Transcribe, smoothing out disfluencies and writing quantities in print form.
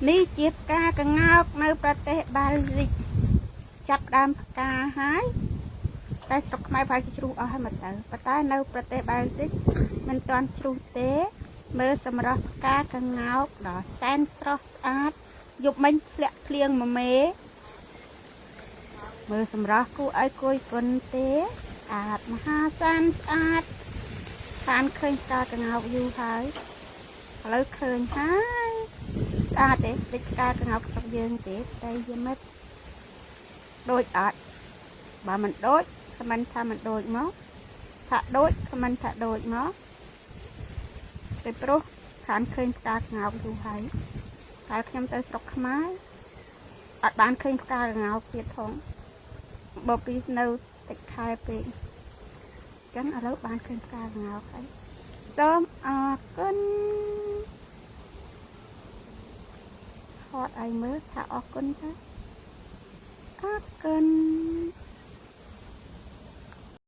នេះជាផ្កាក្ងោកនៅប្រទេសបែលហ្សិក ចាប់ដើមផ្កាហើយ តែស្រុកខ្មែរប្រហែលជាជ្រុះអស់ហើយមកទៅ ប៉ុន្តែនៅប្រទេសបែលហ្សិកមិនទាន់ជ្រុះទេ។ មើលសម្រស់ផ្កាក្ងោកដ៏សែនស្រស់ស្អាត យប់មិញធ្លាក់ភ្លៀងមួយមេ មើលសម្រស់គួរឲ្យគយគន់ទេ ស្អាតមហាសានស្អាត។ ខានឃើញផ្កាក្ងោកយូរហើយ ឥឡូវឃើញហើយ ស្អាតទេ ដូចផ្កាក្ងោកស្រុកយើងទេ តែយមិតដូចអត់? បើមិនដូច ខមមិនថាមិនដូចមក ថាដូច ខមមិនថាដូចមក ពីព្រោះខានឃើញផ្កាក្ងោកយូរហើយ កាលខ្ញុំទៅស្រុកខ្មែរអត់បានឃើញផ្កាក្ងោកទៀតផង បើពីនៅតិចខែពេក អញ្ចឹងឥឡូវបានឃើញផ្កាក្ងោកហើយ សូមអរគុណ។ ថតឲ្យមើលថាអរគុណទៅ អរគុណ។